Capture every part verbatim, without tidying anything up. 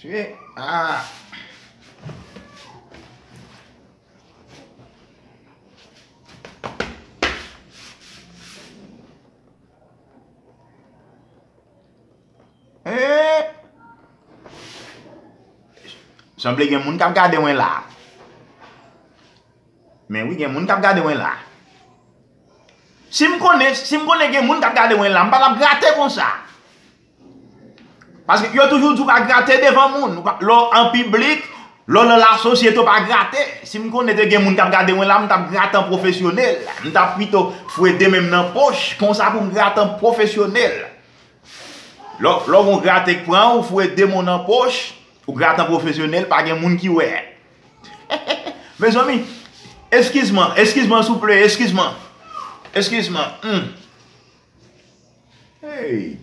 Tchwe. Ah. Eh. Sanble gen moun k ap gade mwen la. Men wi, gen moun k ap gade mwen la. Si m konnen, si m konnen gen moun k ap gade mwen la, m pa t ap grate konsa. Paske yo toujou di w pa grate devan moun. Ou pa, lè w an piblik, lè w nan lasosyete, w pa grate. Si m konnen te gen moun k ap gade mwen la, m t ap grate an pwofesyonèl. M t ap pito fouye de men m nan poch, konsa pou m grate an pwofesyonèl. Lè, lè w gon grate k pran w, ou fouye de men w nan poch, ou grate an pwofesyonèl, pa gen moun ki wè. Mezanmi, eskiz mwen, eskiz mwen, souple, eskiz mwen. Eskiz mwen. Hmm. Hey.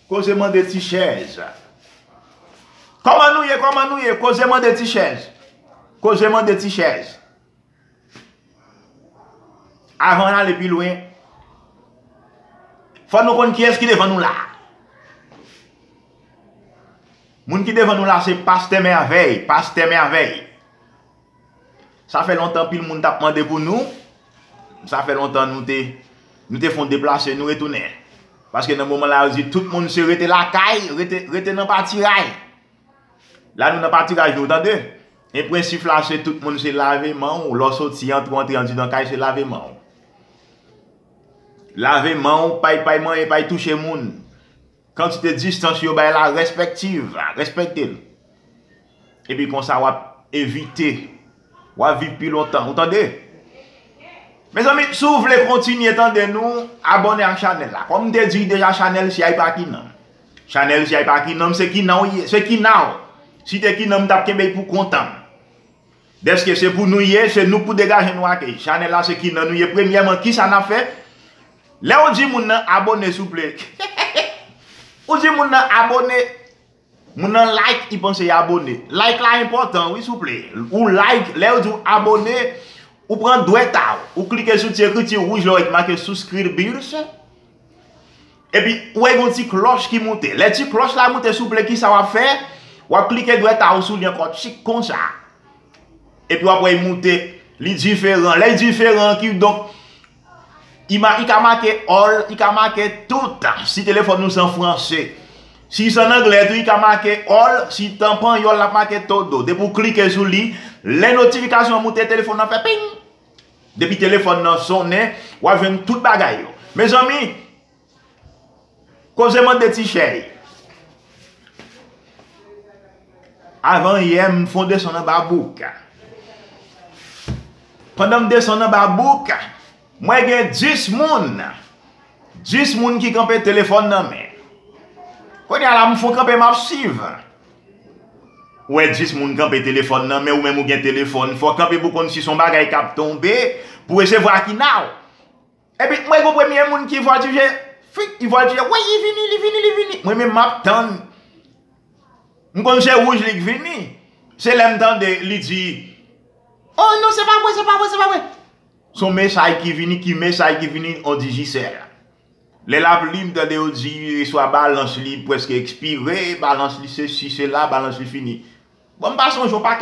Koze mande ti chèz. Kòman nou ye, kòman nou ye? Koze mande ti chèz. Koze mande ti chèz. Avan n ale pi lwen, fò nou konn kiyès ki devan nou la. Moun ki devan nou la se Pastè Mèvèy, Pastè Mèvèy. Sa fè lontan pil moun t ap mande pou nou. Sa fè lontan nou te, nou te fè yon deplase, nou retounen. Paske nan moman la, yo di tout moun se rete lakay, rete, rete nan patiray. La, nou nan patiraj nou, tande. E prensip la, se tout moun se lave men w, lè w soti, antre, antre andidan kay, se lave men w. Lave men w, pa y, pa y manyen, pa y touche moun. Kantite distans yo bay la, respèktiv, respekte l. Epi konsa, w ap evite, w ap viv pi lontan. Ou tande? Mezanmi, si w vle kontinye tande nou, abòne ak chanèl la. Kòm m te di w deja, chanèl si ay pa ki nan m. Chanèl si ay pa ki nan m, se ki nan w ye, se ki nan w. Si te ki nan m, m t ap kenbe l pou kont an m. Dèske se pou nou ye, se nou k pou degaje nou ak chanèl la, se ki nan nou ye. Premyèman, kisa n ap fè? Lè w di moun nan abòne, souple. Ou di moun nan abòne, moun nan like, li panse y abòne. Like la enpòtan, wi, souple. Ou like, lè yo di w abòne, ou pran dwèt a w, ou klike sou ti ekriti wouj la w wè ki make souskribirse. Epi, ou wè gon ti klòch ki moute. Lè ti klòch la moute, souple, kisa w ap fè? W ap klike dwèt a w sou li ankò, tchik konsa. Epi w ap wè l moute, li diferan. Lè l diferan, kidonk, li ma-, li ka make all, li ka make tout. Si telefòn nou se an franse, si se an anglè tou, li ka make all, si se an panyòl, l ap make todo. Depi w klike sou li, lè notifikasyon an moute, telefòn nan fè ping! Depi telefòn nan sonnen, w ap jwenn tout bagay yo. Mezanmi, koze mande ti chèz. Avan yè, m fè yon desann anba bouk. Pandan m desann anba bouk, mwen gen dis moun. Dis moun ki kanpe telefòn nan men. Kounye a la, m fè yon kanpe, m ap swiv. Ou wè dis moun kanpe telefòn nan men, ou menm ou gen telefòn, fò w kanpe pou w konn si se yon bagay k ap tonbe, pou w resevwa ki nan w. Epi, mwen gon premye moun ki vòltije, fik, li vòltije, wi, li vini, li vini, li vini. Mwen menm, m ap tann. M konn se wouj li k vini. Se lè m tande li di, oh non, se pa vre, se pa vre, se pa vre. Se yon mesaj ki vini, ki mesaj ki vini, on Digicel. Lè l ap li, m tande yo di, swa balans li prèske ekspire, balans li sesi, sela, balans li fini. Bon, m pa sonje yon pakèt